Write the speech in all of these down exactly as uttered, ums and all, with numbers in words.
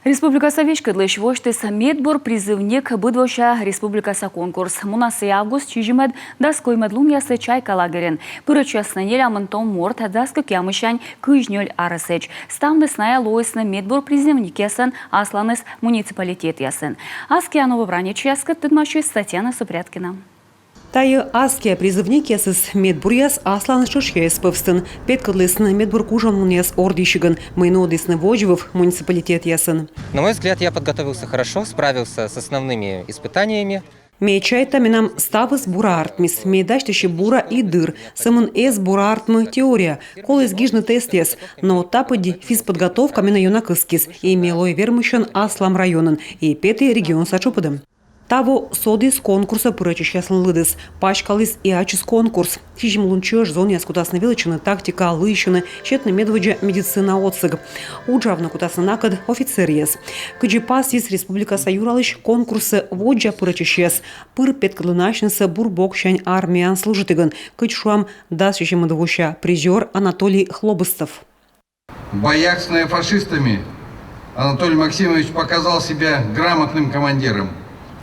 Республикаса веськӧдлысь восьтіс медбур призывник быдвося республикаса конкурс. Мунассӧ август сизимӧд — дас коймӧд лунъясӧ «Чайка» лагерын пырӧдчасны нелямын том морт дас кӧкъямыссянь кызь нёль арӧсӧдз. Ставныс найӧ лоисны медбур призывникъясӧн асланыс муниципалитетъясын. Аскиа новобранецъяскӧд тӧдмасис Татьяна Супряткина. Тайӧ аскиа призывникъясыс медбуръяс асланыс тшӧтшъяыс пӧвстын. Петкӧдлісны медбур кужанлунъяс ордйысигӧн, мый нуӧдісны водзвыв муниципалитетъясын. На мой взгляд, я подготовился хорошо, справился с основными испытаниями. Ме чайта, менам ставыс бура артмис. Ме дасьтыси бура и дыр. Сӧмын эз бура артмы теория. Коліс гижны тестъяс. Но та пыдди физподготовка менӧ ёна кыскис. И ме лои вермысьӧн аслам районын и пети регионса тшупӧдӧм. Таво содіс конкурсӧ пырӧдчысьяслӧн лыдыс. Паськаліс и ачыс конкурс. Сизим лун чӧж зонъяс кутасны велӧдчыны тактика, лыйсьыны, сетны медводдза медицина отсӧг. Уджавны кутасны накӧд офицеръяс. Кыдзи пасйис республикаса юралысь конкурсӧ воддза пырӧдчысьяс, пыр петкӧдлыны асьнысӧ бур боксянь армияын служитігӧн, кыдз, шуам, дас сизимӧд вося призёр Анатолий Хлобыстов. В боях с неофашистами Анатолий Максимович показал себя грамотным командиром,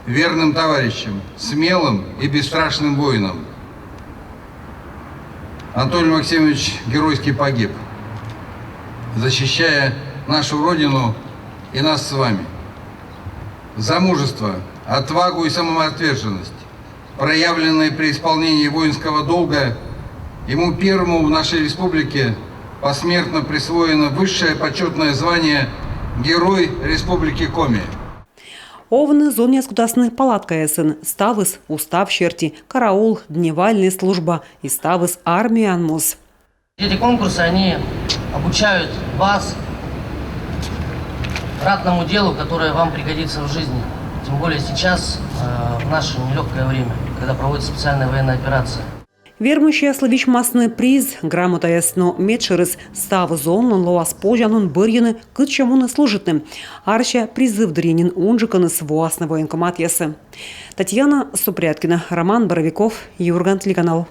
верным товарищем, смелым и бесстрашным воином. Анатолий Максимович геройски погиб, защищая нашу Родину и нас с вами. За мужество, отвагу и самоотверженность, проявленные при исполнении воинского долга, ему первому в нашей республике посмертно присвоено высшее почётное звание Герой Республики Коми. Овны зонъяс кутасны палаткаясын. Ставыс устав серти: караул, дневальнӧй служба и ставыс армияын моз. Эти конкурсы, они обучают вас ратному делу, которое вам пригодится в жизни. Тем более сейчас, э, в наше нелёгкое время, когда проводится специальная военная операция. Вермысьяслы висьмасны приз, грамотаяс, но медшӧрыс: став зонлӧн лоас позянлун бӧрйыны, кытчӧ мунны служитны. Арся призыв дырйи нин унджыкӧныс воасны военкоматъясӧ. Татьяна Супряткина, Роман Боровиков, «Юрган» телеканал.